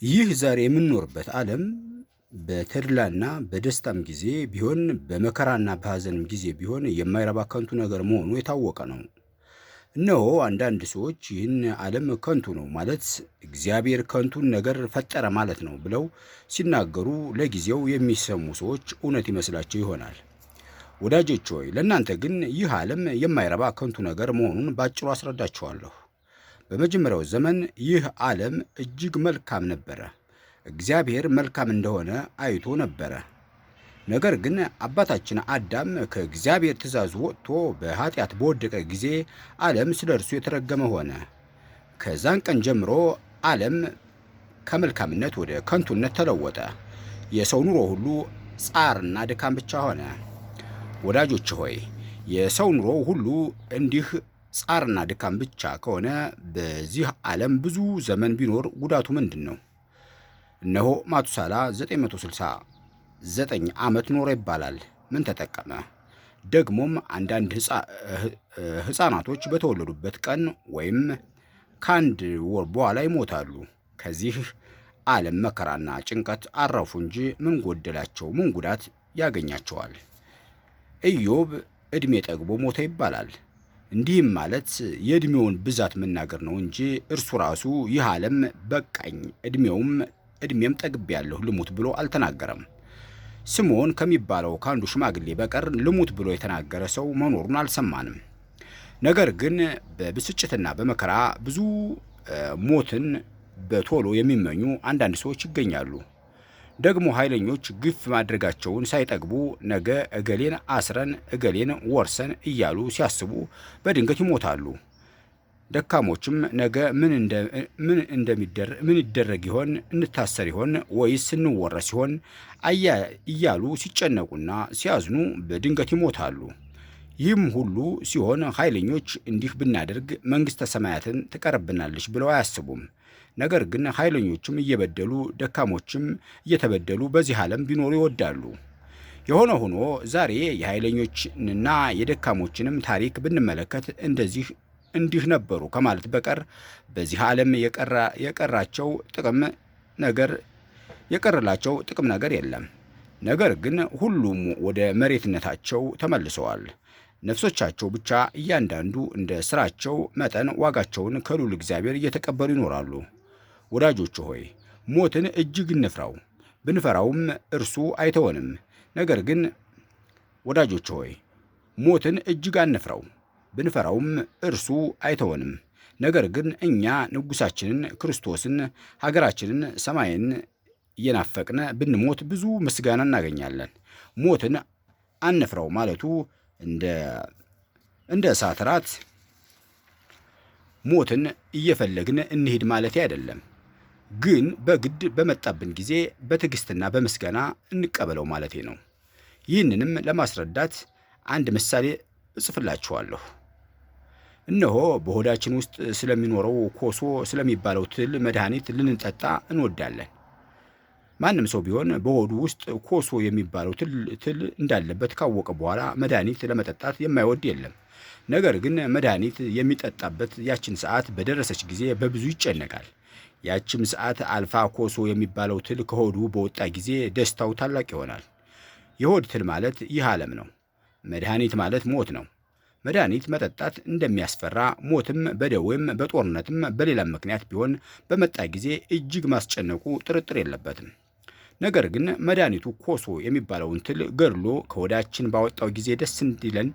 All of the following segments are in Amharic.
ይህ ዛሬ የምንኖርበት ዓለም በተድላና በደስታም ጊዜ ቢሆን በመከራና በሐዘንም ጊዜ ቢሆን የማይረባ ከንቱ ነገር መሆኑ የታወቀ ነው። እነሆ አንዳንድ ሰዎች ይህን ዓለም ከንቱ ነው ማለት እግዚአብሔር ከንቱን ነገር ፈጠረ ማለት ነው ብለው ሲናገሩ ለጊዜው የሚሰሙ ሰዎች እውነት ይመስላቸው ይሆናል። ወዳጆች ሆይ፣ ለእናንተ ግን ይህ ዓለም የማይረባ ከንቱ ነገር መሆኑን ባጭሩ አስረዳችኋለሁ። በመጀመሪያው ዘመን ይህ ዓለም እጅግ መልካም ነበረ። እግዚአብሔር መልካም እንደሆነ አይቶ ነበረ። ነገር ግን አባታችን አዳም ከእግዚአብሔር ትእዛዝ ወጥቶ በኃጢአት በወደቀ ጊዜ ዓለም ስለ እርሱ የተረገመ ሆነ። ከዛን ቀን ጀምሮ ዓለም ከመልካምነት ወደ ከንቱነት ተለወጠ። የሰው ኑሮ ሁሉ ጻርና ድካም ብቻ ሆነ። ወዳጆች ሆይ፣ የሰው ኑሮ ሁሉ እንዲህ ጻርና ድካም ብቻ ከሆነ በዚህ ዓለም ብዙ ዘመን ቢኖር ጉዳቱ ምንድን ነው? እነሆ ማቱሳላ 969 ዓመት ኖረ ይባላል። ምን ተጠቀመ? ደግሞም አንዳንድ ሕፃናቶች በተወለዱበት ቀን ወይም ከአንድ ወር በኋላ ይሞታሉ። ከዚህ ዓለም መከራና ጭንቀት አረፉ እንጂ ምን ጎደላቸው? ምን ጉዳት ያገኛቸዋል? ኢዮብ ዕድሜ ጠግቦ ሞተ ይባላል። እንዲህም ማለት የዕድሜውን ብዛት መናገር ነው እንጂ እርሱ ራሱ ይህ ዓለም በቃኝ፣ ዕድሜም ጠግቤያለሁ ልሙት ብሎ አልተናገረም። ስምዖን ከሚባለው ከአንዱ ሽማግሌ በቀር ልሙት ብሎ የተናገረ ሰው መኖሩን አልሰማንም። ነገር ግን በብስጭትና በመከራ ብዙ ሞትን በቶሎ የሚመኙ አንዳንድ ሰዎች ይገኛሉ። ደግሞ ኃይለኞች ግፍ ማድረጋቸውን ሳይጠግቡ ነገ እገሌን አስረን እገሌን ወርሰን እያሉ ሲያስቡ በድንገት ይሞታሉ። ደካሞችም ነገ ምን ይደረግ ይሆን፣ እንታሰር ይሆን ወይስ እንወረስ ይሆን እያሉ ሲጨነቁና ሲያዝኑ በድንገት ይሞታሉ። ይህም ሁሉ ሲሆን ኃይለኞች እንዲህ ብናደርግ መንግሥተ ሰማያትን ትቀርብናለች ብለው አያስቡም። ነገር ግን ኃይለኞችም እየበደሉ ደካሞችም እየተበደሉ በዚህ ዓለም ቢኖሩ ይወዳሉ። የሆነ ሆኖ ዛሬ የኃይለኞችንና የደካሞችንም ታሪክ ብንመለከት እንደዚህ እንዲህ ነበሩ ከማለት በቀር በዚህ ዓለም የቀራቸው ጥቅም ነገር የቀረላቸው ጥቅም ነገር የለም። ነገር ግን ሁሉም ወደ መሬትነታቸው ተመልሰዋል። ነፍሶቻቸው ብቻ እያንዳንዱ እንደ ስራቸው መጠን ዋጋቸውን ከልዑል እግዚአብሔር እየተቀበሉ ይኖራሉ። ወዳጆች ሆይ፣ ሞትን እጅግ እንፍራው፣ ብንፈራውም እርሱ አይተወንም። ነገር ግን ወዳጆች ሆይ፣ ሞትን እጅግ አንፍራው፣ ብንፈራውም እርሱ አይተወንም። ነገር ግን እኛ ንጉሣችንን ክርስቶስን፣ ሀገራችንን ሰማይን እየናፈቅን ብንሞት ብዙ ምስጋና እናገኛለን። ሞትን አንፍራው ማለቱ እንደ እሳት ራት ሞትን እየፈለግን እንሂድ ማለቴ አይደለም። ግን በግድ በመጣብን ጊዜ በትዕግስትና በምስጋና እንቀበለው ማለቴ ነው። ይህንንም ለማስረዳት አንድ ምሳሌ እጽፍላችኋለሁ። እነሆ በሆዳችን ውስጥ ስለሚኖረው ኮሶ ስለሚባለው ትል መድኃኒት ልንጠጣ እንወዳለን። ማንም ሰው ቢሆን በሆዱ ውስጥ ኮሶ የሚባለው ትል እንዳለበት ካወቀ በኋላ መድኃኒት ለመጠጣት የማይወድ የለም። ነገር ግን መድኃኒት የሚጠጣበት ያችን ሰዓት በደረሰች ጊዜ በብዙ ይጨነቃል። ያችም ሰዓት አልፋ ኮሶ የሚባለው ትል ከሆዱ በወጣ ጊዜ ደስታው ታላቅ ይሆናል። የሆድ ትል ማለት ይህ ዓለም ነው። መድኃኒት ማለት ሞት ነው። መድኃኒት መጠጣት እንደሚያስፈራ ሞትም በደዌም በጦርነትም በሌላም ምክንያት ቢሆን በመጣ ጊዜ እጅግ ማስጨነቁ ጥርጥር የለበትም። ነገር ግን መድኃኒቱ ኮሶ የሚባለውን ትል ገድሎ ከሆዳችን ባወጣው ጊዜ ደስ እንዲለን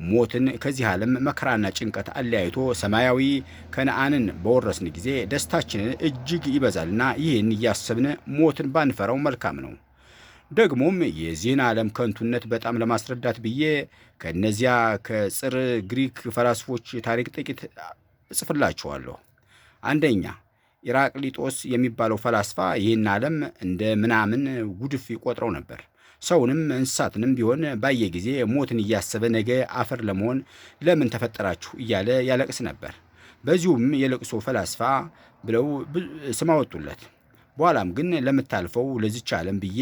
ሞትን ከዚህ ዓለም መከራና ጭንቀት አለያይቶ ሰማያዊ ከነአንን በወረስን ጊዜ ደስታችንን እጅግ ይበዛልና ይህን እያሰብን ሞትን ባንፈራው መልካም ነው። ደግሞም የዚህን ዓለም ከንቱነት በጣም ለማስረዳት ብዬ ከእነዚያ ከጽር ግሪክ ፈላስፎች ታሪክ ጥቂት እጽፍላችኋለሁ። አንደኛ፣ ኢራቅሊጦስ የሚባለው ፈላስፋ ይህን ዓለም እንደ ምናምን ጉድፍ ይቆጥረው ነበር። ሰውንም እንስሳትንም ቢሆን ባየ ጊዜ ሞትን እያሰበ ነገ አፈር ለመሆን ለምን ተፈጠራችሁ እያለ ያለቅስ ነበር። በዚሁም የለቅሶ ፈላስፋ ብለው ስም አወጡለት። በኋላም ግን ለምታልፈው ለዚች ዓለም ብዬ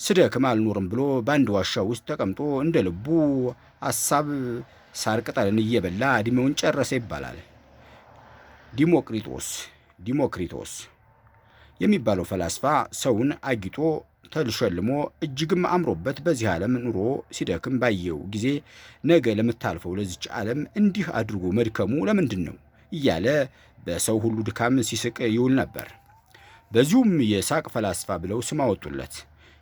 ስደክም አልኖርም ብሎ በአንድ ዋሻ ውስጥ ተቀምጦ እንደ ልቡ ሐሳብ ሳር ቅጠልን እየበላ ዕድሜውን ጨረሰ ይባላል። ዲሞቅሪጦስ ዲሞክሪቶስ የሚባለው ፈላስፋ ሰውን አጊጦ ተሸልሞ እጅግም አምሮበት በዚህ ዓለም ኑሮ ሲደክም ባየው ጊዜ ነገ ለምታልፈው ለዚች ዓለም እንዲህ አድርጎ መድከሙ ለምንድን ነው እያለ በሰው ሁሉ ድካም ሲስቅ ይውል ነበር። በዚሁም የሳቅ ፈላስፋ ብለው ስም አወጡለት።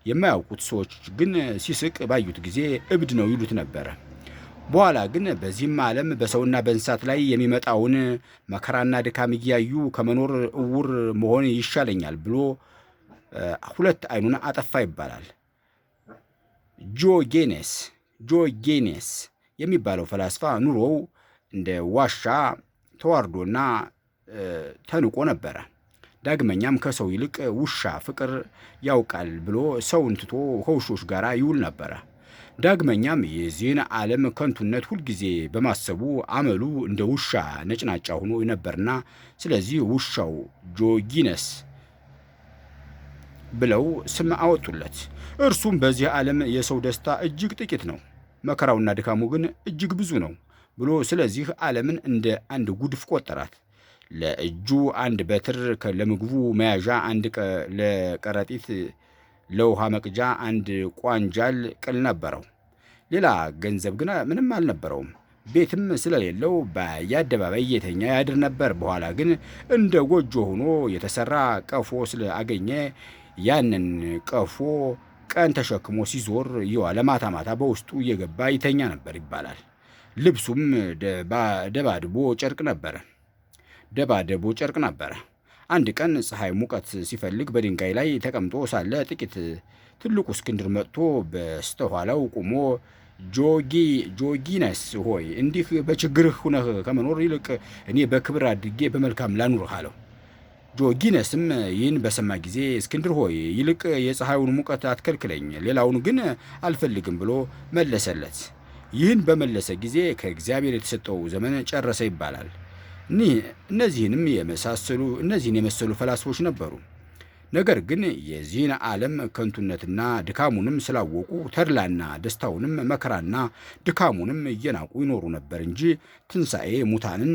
የማያውቁት ሰዎች ግን ሲስቅ ባዩት ጊዜ እብድ ነው ይሉት ነበረ። በኋላ ግን በዚህም ዓለም በሰውና በእንስሳት ላይ የሚመጣውን መከራና ድካም እያዩ ከመኖር እውር መሆን ይሻለኛል ብሎ ሁለት ዓይኑን አጠፋ ይባላል። ጆጌኔስ ጆጌኔስ የሚባለው ፈላስፋ ኑሮው እንደ ዋሻ ተዋርዶና ተንቆ ነበረ። ዳግመኛም ከሰው ይልቅ ውሻ ፍቅር ያውቃል ብሎ ሰውን ትቶ ከውሾች ጋር ይውል ነበረ። ዳግመኛም የዚህን ዓለም ከንቱነት ሁልጊዜ በማሰቡ አመሉ እንደ ውሻ ነጭናጫ ሆኖ ነበርና ስለዚህ ውሻው ጆጊነስ ብለው ስም አወጡለት። እርሱም በዚህ ዓለም የሰው ደስታ እጅግ ጥቂት ነው፣ መከራውና ድካሙ ግን እጅግ ብዙ ነው ብሎ ስለዚህ ዓለምን እንደ አንድ ጉድፍ ቆጠራት። ለእጁ አንድ በትር፣ ለምግቡ መያዣ አንድ ለከረጢት፣ ለውሃ መቅጃ አንድ ቋንጃል ቅል ነበረው። ሌላ ገንዘብ ግን ምንም አልነበረውም። ቤትም ስለሌለው በየአደባባይ እየተኛ ያድር ነበር። በኋላ ግን እንደ ጎጆ ሆኖ የተሰራ ቀፎ ስለአገኘ ያንን ቀፎ ቀን ተሸክሞ ሲዞር እየዋለ ማታ ማታ በውስጡ እየገባ ይተኛ ነበር ይባላል። ልብሱም ደባድቦ ጨርቅ ነበረ ደባደቦ ጨርቅ ነበረ። አንድ ቀን ፀሐይ ሙቀት ሲፈልግ በድንጋይ ላይ ተቀምጦ ሳለ ጥቂት ትልቁ እስክንድር መጥቶ በስተኋላው ቆሞ ጆጊነስ ሆይ እንዲህ በችግርህ ሁነህ ከመኖር ይልቅ እኔ በክብር አድርጌ በመልካም ላኑርህ አለው። ጆጊነስም ይህን በሰማ ጊዜ እስክንድር ሆይ ይልቅ የፀሐዩን ሙቀት አትከልክለኝ፣ ሌላውን ግን አልፈልግም ብሎ መለሰለት። ይህን በመለሰ ጊዜ ከእግዚአብሔር የተሰጠው ዘመን ጨረሰ ይባላል። እነዚህንም የመሳሰሉ እነዚህን የመሰሉ ፈላስፎች ነበሩ። ነገር ግን የዚህን ዓለም ከንቱነትና ድካሙንም ስላወቁ ተድላና ደስታውንም መከራና ድካሙንም እየናቁ ይኖሩ ነበር እንጂ ትንሣኤ ሙታንን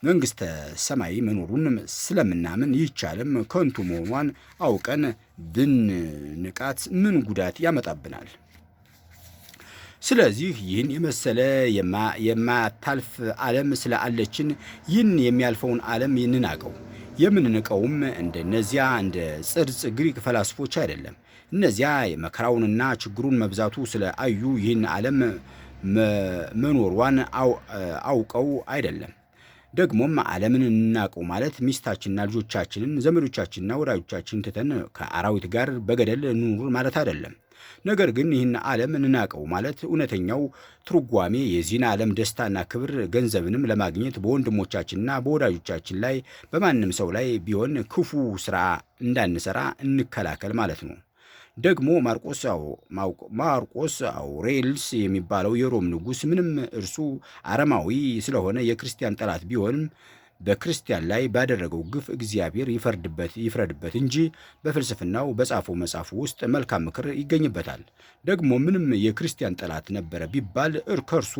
መንግሥተ ሰማይ መኖሩን ስለምናምን ይህች ዓለም ከንቱ መሆኗን አውቀን ብንንቃት ምን ጉዳት ያመጣብናል? ስለዚህ ይህን የመሰለ የማታልፍ ዓለም ስላለችን ይህን የሚያልፈውን ዓለም እንናቀው። የምንንቀውም እንደነዚያ እንደ ጽርጽ ግሪክ ፈላስፎች አይደለም። እነዚያ የመከራውንና ችግሩን መብዛቱ ስለ አዩ ይህን ዓለም መኖሯን አውቀው አይደለም። ደግሞም ዓለምን እንናቀው ማለት ሚስታችንና ልጆቻችንን ዘመዶቻችንና ወዳጆቻችንን ትተን ከአራዊት ጋር በገደል እንኑር ማለት አይደለም። ነገር ግን ይህን ዓለም እንናቀው ማለት እውነተኛው ትርጓሜ የዚህን ዓለም ደስታና ክብር ገንዘብንም ለማግኘት በወንድሞቻችንና በወዳጆቻችን ላይ በማንም ሰው ላይ ቢሆን ክፉ ስራ እንዳንሰራ እንከላከል ማለት ነው። ደግሞ ማርቆስ አውሬልስ የሚባለው የሮም ንጉሥ ምንም እርሱ አረማዊ ስለሆነ የክርስቲያን ጠላት ቢሆንም በክርስቲያን ላይ ባደረገው ግፍ እግዚአብሔር ይፍረድበት እንጂ በፍልስፍናው በጻፈው መጽሐፉ ውስጥ መልካም ምክር ይገኝበታል። ደግሞ ምንም የክርስቲያን ጠላት ነበረ ቢባል ከእርሱ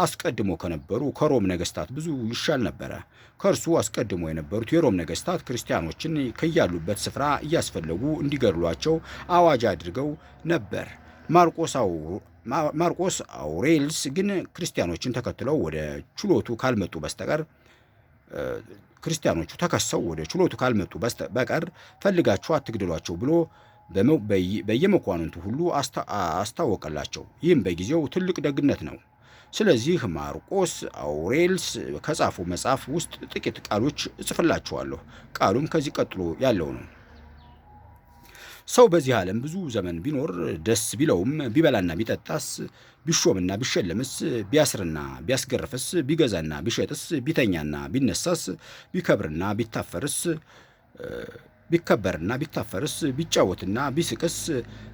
አስቀድሞ ከነበሩ ከሮም ነገስታት ብዙ ይሻል ነበረ። ከእርሱ አስቀድሞ የነበሩት የሮም ነገስታት ክርስቲያኖችን ከያሉበት ስፍራ እያስፈለጉ እንዲገድሏቸው አዋጅ አድርገው ነበር። ማርቆስ አውሬልስ ግን ክርስቲያኖችን ተከትለው ወደ ችሎቱ ካልመጡ በስተቀር ክርስቲያኖቹ ተከሰው ወደ ችሎቱ ካልመጡ በቀር ፈልጋችሁ አትግደሏቸው ብሎ በየመኳንንቱ ሁሉ አስታወቀላቸው። ይህም በጊዜው ትልቅ ደግነት ነው። ስለዚህ ማርቆስ አውሬልስ ከጻፈው መጽሐፍ ውስጥ ጥቂት ቃሎች እጽፍላችኋለሁ። ቃሉም ከዚህ ቀጥሎ ያለው ነው። ሰው በዚህ ዓለም ብዙ ዘመን ቢኖር ደስ ቢለውም ቢበላና ቢጠጣስ፣ ቢሾምና ቢሸለምስ፣ ቢያስርና ቢያስገርፍስ፣ ቢገዛና ቢሸጥስ፣ ቢተኛና ቢነሳስ፣ ቢከብርና ቢታፈርስ፣ ቢከበርና ቢታፈርስ፣ ቢጫወትና ቢስቅስ፣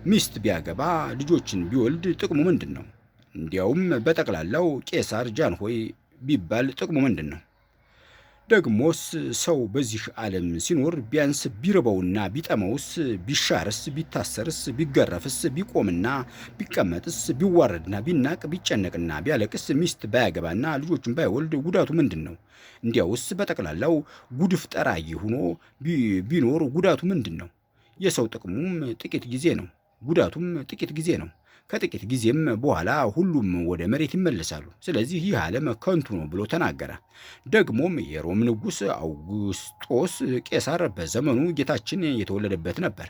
ሚስት ቢያገባ፣ ልጆችን ቢወልድ ጥቅሙ ምንድን ነው? እንዲያውም በጠቅላላው ቄሳር ጃንሆይ ቢባል ጥቅሙ ምንድን ነው? ደግሞስ ሰው በዚህ ዓለም ሲኖር ቢያንስ ቢርበውና ቢጠማውስ፣ ቢሻርስ፣ ቢታሰርስ፣ ቢገረፍስ፣ ቢቆምና ቢቀመጥስ፣ ቢዋረድና ቢናቅ፣ ቢጨነቅና ቢያለቅስ፣ ሚስት ባያገባና ልጆችን ባይወልድ ጉዳቱ ምንድን ነው? እንዲያውስ በጠቅላላው ጉድፍ ጠራጊ ሆኖ ቢኖር ጉዳቱ ምንድን ነው? የሰው ጥቅሙም ጥቂት ጊዜ ነው፣ ጉዳቱም ጥቂት ጊዜ ነው። ከጥቂት ጊዜም በኋላ ሁሉም ወደ መሬት ይመለሳሉ። ስለዚህ ይህ ዓለም ከንቱ ነው ብሎ ተናገረ። ደግሞም የሮም ንጉሥ አውግስጦስ ቄሳር በዘመኑ ጌታችን የተወለደበት ነበር።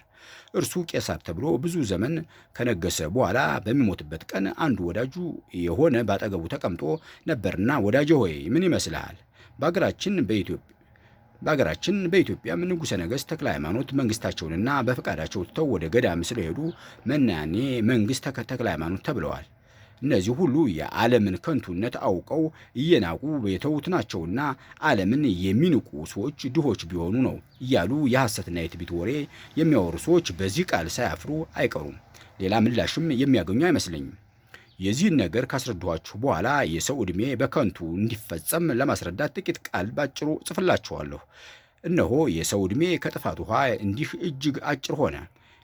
እርሱ ቄሳር ተብሎ ብዙ ዘመን ከነገሰ በኋላ በሚሞትበት ቀን አንዱ ወዳጁ የሆነ ባጠገቡ ተቀምጦ ነበርና፣ ወዳጄ ሆይ ምን ይመስልሃል? በአገራችን በኢትዮጵያም ንጉሠ ነገሥት ተክለ ሃይማኖት መንግስታቸውንና በፈቃዳቸው ትተው ወደ ገዳም ስለሄዱ መናኔ መንግስት ተክለ ሃይማኖት ተብለዋል። እነዚህ ሁሉ የዓለምን ከንቱነት አውቀው እየናቁ የተዉት ናቸውና ዓለምን የሚንቁ ሰዎች ድሆች ቢሆኑ ነው እያሉ የሐሰትና የትዕቢት ወሬ የሚያወሩ ሰዎች በዚህ ቃል ሳያፍሩ አይቀሩም። ሌላ ምላሽም የሚያገኙ አይመስለኝም። የዚህን ነገር ካስረድኋችሁ በኋላ የሰው ዕድሜ በከንቱ እንዲፈጸም ለማስረዳት ጥቂት ቃል ባጭሩ ጽፍላችኋለሁ። እነሆ የሰው ዕድሜ ከጥፋት ውኃ እንዲህ እጅግ አጭር ሆነ።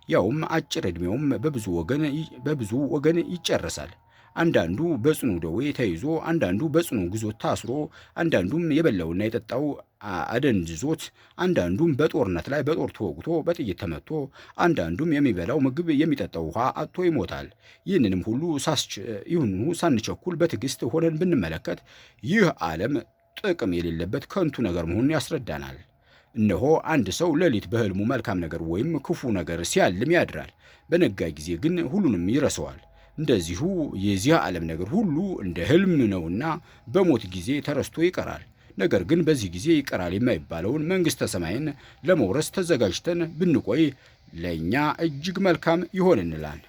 ያውም አጭር ዕድሜውም በብዙ ወገን ይጨረሳል። አንዳንዱ በጽኑ ደዌ ተይዞ፣ አንዳንዱ በጽኑ ግዞት ታስሮ፣ አንዳንዱም የበላውና የጠጣው አደንዝዞት፣ አንዳንዱም በጦርነት ላይ በጦር ተወግቶ በጥይት ተመቶ፣ አንዳንዱም የሚበላው ምግብ የሚጠጣው ውኃ አጥቶ ይሞታል። ይህንንም ሁሉ ይሁኑ ሳንቸኩል በትዕግስት ሆነን ብንመለከት ይህ ዓለም ጥቅም የሌለበት ከንቱ ነገር መሆኑን ያስረዳናል። እነሆ አንድ ሰው ሌሊት በሕልሙ መልካም ነገር ወይም ክፉ ነገር ሲያልም ያድራል። በነጋ ጊዜ ግን ሁሉንም ይረሳዋል። እንደዚሁ የዚህ ዓለም ነገር ሁሉ እንደ ሕልም ነውና በሞት ጊዜ ተረስቶ ይቀራል። ነገር ግን በዚህ ጊዜ ይቀራል የማይባለውን መንግሥተ ሰማይን ለመውረስ ተዘጋጅተን ብንቆይ ለእኛ እጅግ መልካም ይሆንልናል።